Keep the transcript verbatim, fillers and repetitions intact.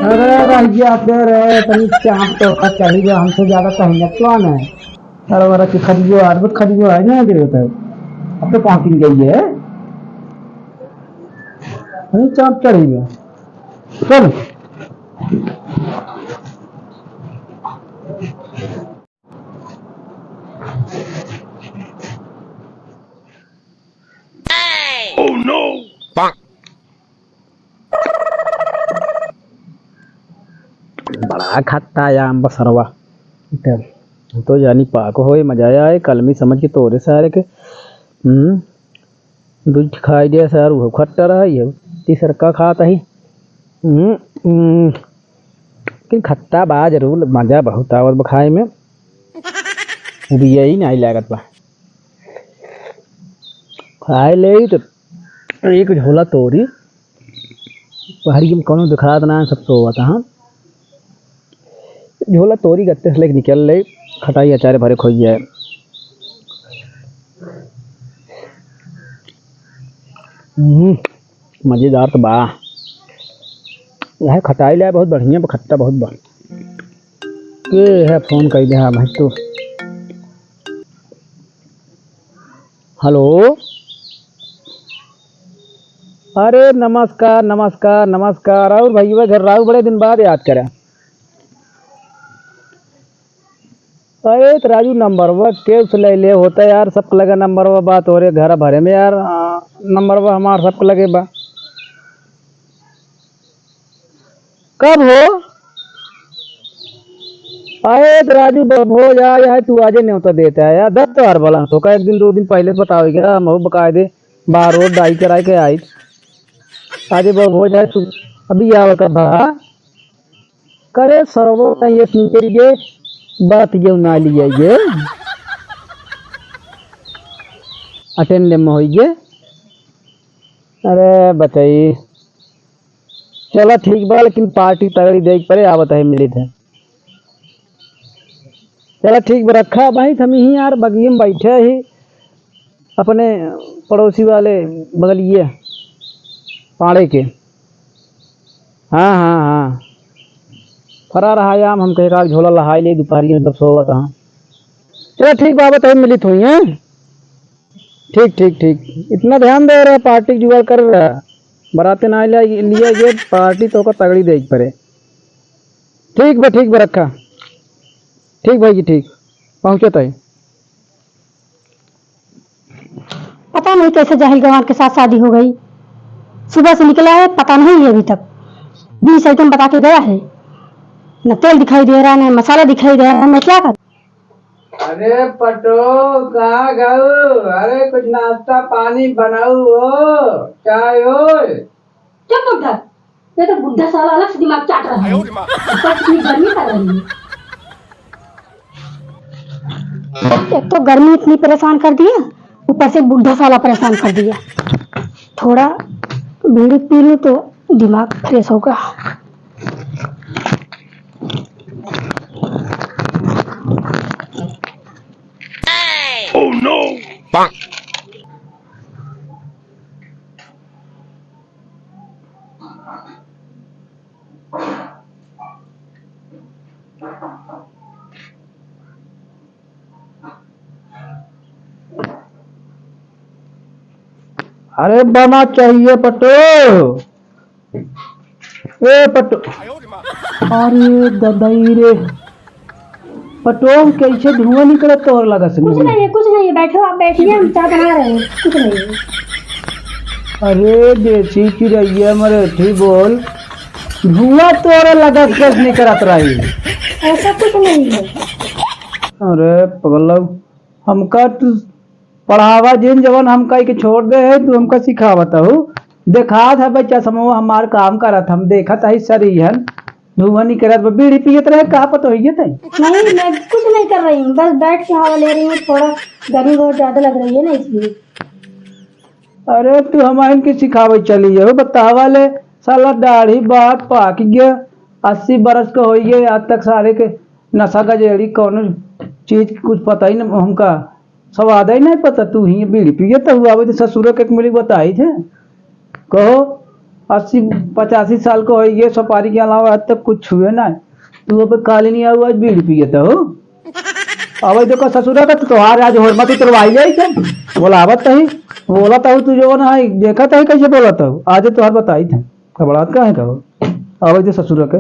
अरे भैया, दे रहे, तनी चाप तो का चढ़ी गया, हमसे ज्यादा कहने कौन है? अरे वाला कि खड़ियो, अरे खड़ियो है ना, दे रहे। अब तो पहुंच गई है। अरे चाप चढ़ी गया। चल। Oh no! बड़ा खट्टा आया अम्ब सरवा। इधर हम तो जानी पाक होए, मजा आए, कलमी समझ के तोरे सारे के। हम्म, दूध खाई गया सार, वो खट्टा रहा, ये तीसर का खात ही। हम्म, हम्म, लेकिन खट्टा बा जरूर, मजा बहुत आवत बा खाए में। अभी यही नहीं लागत बा। खाए ले तो एक झोला तोरी, पहाड़ी में कौनो दिखात ना, सब सोवत हैं। झोला तोरी गत्ते से लेके निकल ले, खटाई अचार भरे खोई जाए। हम्म, मजेदार तो बा। यह खटाई ले बहुत बढ़िया बा, खट्टा बहुत बा। ये है फोन कई दे, हाँ भाई तू। हेलो, अरे नमस्कार, नमस्कार, नमस्कार। और भैया घर राहुल बड़े दिन बाद याद करा। अरे तो राजू नंबरवा के उस ले ले होता यार, सबके लगे नंबरवा बा तोरे घर भरे में यार, आ, नंबरवा हमार सबके लगे बा। कब हो? अरे तो राजू ब-, भोज आ जाए, तू आजे न्योता देता है यार, दस तो हर बला तो का एक दिन दो दिन पहले बताओ क्या, हम बकायदे बार रोड डाई कराए के आई। आजे ब-, भोज आए तू अभी आवे का भा। करे सरवो नहीं ये सुन के लिए बात ये ना लिया ये। अटेंड में होइए। अरे बताई। चला ठीक बा, लेकिन पार्टी तगड़ी देख पड़े, आवत है मिलित है। चला ठीक बा, रखा भाई, हम ही यार बगिए में बैठे ही अपने पड़ोसी वाले बगलिए पाड़े के। हाँ, हाँ, हाँ। फरा रहा याम, हम कहे का झोला लहाई ले, दोपहरिया में सब सोवत हाँ। चला ठीक बा, आवत है मिलित हुई हैं। ठीक, ठीक, ठीक। इतना ध्यान दे रहा, पार्टी जुगाड़ कर रहा। बराते ना लिया, लिया ये पार्टी तो का तगड़ी देख पड़े। ठीक बा, ठीक बा, रखा। ठीक भाई जी, ठीक। पहुँचत है। पता नहीं कैसे जाहिल गंवार के साथ शादी हो गई। सुबह से निकला है, पता नहीं है अभी तक। बीस आइटम बता के गया है। न तेल दिखाई दे रहा, न मसाला दिखाई दे रहा, मैं क्या करूँ? अरे पटो, कहाँ गऊ? अरे कुछ नाश्ता पानी बनाऊ हो, चाय हो। चुप बुड्ढा, ये तो बुड्ढा साला अलग से दिमाग चाट रहा है। ऊपर से इतनी गर्मी कर रही है। एक तो गर्मी इतनी परेशान कर दी है, ऊपर से बुड्ढा साला परेशान कर दिया। थोड़ा बीड़ी पी लूँ तो दिमाग फ्रेश होगा। Oh no! अरे बना चाहिए पटो। ए पटो। अरे ददाई रे। पटो, कैसे धुआं निकले तोर लगा से कुछ मुंह में? नहीं है, कुछ नहीं है, बैठो आप, बैठिए, हम चाय बना रहे हैं, कुछ नहीं है। अरे देसी चिड़ैया मरे थी बोल, धुआं तोरे लगा से कैसे निकलत रही? ऐसा कुछ नहीं है। अरे पगलऊ, हमका तू पढ़ावा जिन जवन हमका के छोड़ दे है, तू हमका सिखावत हऊ। देखात है बच्चा समूह हमार काम करत, हम देखत है सर इहन धुआं निकरत बा, बीड़ी पियत रहे, का पता होइए तई? नहीं, मैं कुछ नहीं कर रही हूँ, बस बैठ के हवा ले रही हूँ, थोड़ा गर्मी बहुत ज्यादा लग रही है ना इसलिए। अरे तू हमारन के सिखावे चली जाओ, बतावा ले, साला दाढ़ी बात पाक गया, अस्सी बरस का होइए, आज तक सारे के नशा गजेड़ी कौनो चीज कुछ पता ही न हमका, स्वाद ही नहीं पता। तू ही बीड़ी पिए तो हुआ, अबे तो ससुर के एक मिली बताई थे। कहो, अस्सी पचासी साल को होइ गए, सुपारी के अलावा आज तक कुछ छुए ना। तू अब काली नहीं आऊ, आज बीड़ी पियत हो। अब देखो ससुरा का तो तोहार आज होरमत उतरवाई जाई थे। बोलावत तही, बोलत हूँ तू जवन है, देखत है कैसे बोलत हूँ। आज तोहार बताई थे, घबरात काहे का हो? अब दे ससुरा के।